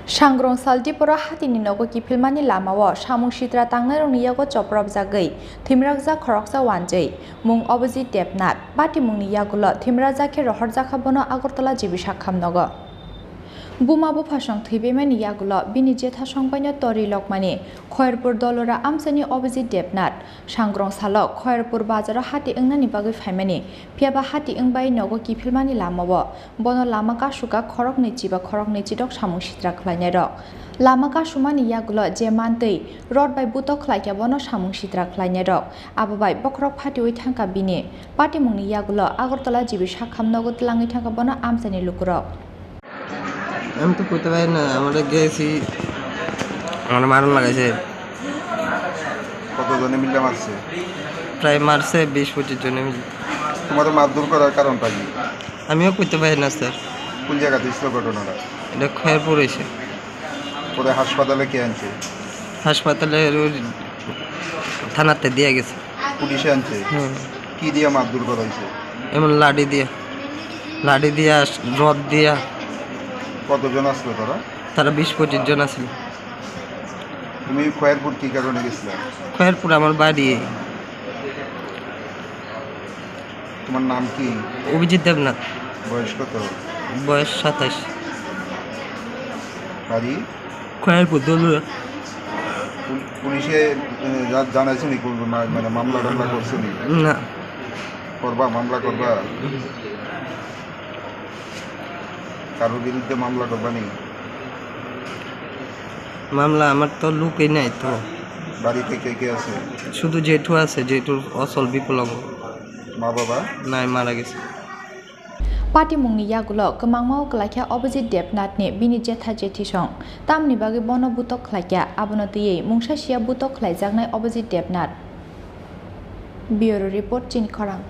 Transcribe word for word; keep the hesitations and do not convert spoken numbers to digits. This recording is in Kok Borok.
Sangrong sal Diporo hatini nogo kiphilmani lamao samung sitra tangnairokni yago chopropjagwi thwimrakjak khoroksa wanjwi, mung Abhijit Debnath. Patimungni yagulo thwimrajak khe rohorjakha bono Agartala G B Sakham nogo. Buma buphasong thwibaimani yagulo bini jethasong baino tori lokmani Khoyerpur Dolora amchaini Abhijit Debnath. Sangrong salo Khoyerpur bazaro hati wngnani bagwi phaimani, phiyaba hati wngbai nogo kiphilmani lamao bono lama kasuka khoroknwi chiba khoroknwi chidok samung sitra khlainairok. Lama kasumani yagulo je mantwi rod bai butok khlaikha bono samung sitra khlainairok. Abo bai bokhorok phatiwi thangkha bini. Patimungni yagulo Agartala G B Sakham nogo twlangwi thangkha bono amchaini lukurok. আমি তো কইতে পারি না, আমরা গেছি, আমরা মারণ লাগাইছে। কতজনে মিলে মারছে? প্রায় মারছে বিশ পঁচিশ জনে মিলে। তোমাদের মারধর করার কারণটা কি? আমিও কইতে পারি না, স্যার। কোন জায়গাতে হয়েছিল ঘটনাটা? এটা খয়েরপুর হয়েছে। পরে হাসপাতালে কে আনছে? হাসপাতালে ওই থানাতে দিয়ে গেছে। পুলিশে আনছে? হুম। কি দিয়ে মারধর করা হয়েছে? এমন লাঠি দিয়ে, লাঠি দিয়া, রড দিয়া। কতজন আসলো তারা? তারা বিশ পঁচিশ জন আছিল। তুমি খয়েরপুর কি কারণে গেছিলা? খয়েরপুর আমার বাড়ি। তোমার নাম কি? অভিজিৎ দেবনাথ। বয়স কত? বয়স সাতাইশ। বাড়ি? খয়েরপুর দলুরা। পুল-, পুলিশে, এ, জা-, জানাইছে নি কোনো মা-, মানে মামলা টামলা করছে নি? না। করবা, মামলা করবা? কারোর বিরুদ্ধে মামলা করবা নি? মামলা আমার তো লোকই নাই তো। বাড়িতে কে কে আছে? শুধু জেঠু আছে, জেঠুর অচল বিকলাঙ্গ। মা বাবা? নাই, মারা গেছে। Patimungni yagulo kwmangma o kwlaikha Abhijit Debnathni bini jetha jethisong, tamni bagwi bono butok khlaikha, abono twiwi mungsa sia butok khlaijaknai Abhijit Debnath. Bureau Report, Chini Khorang.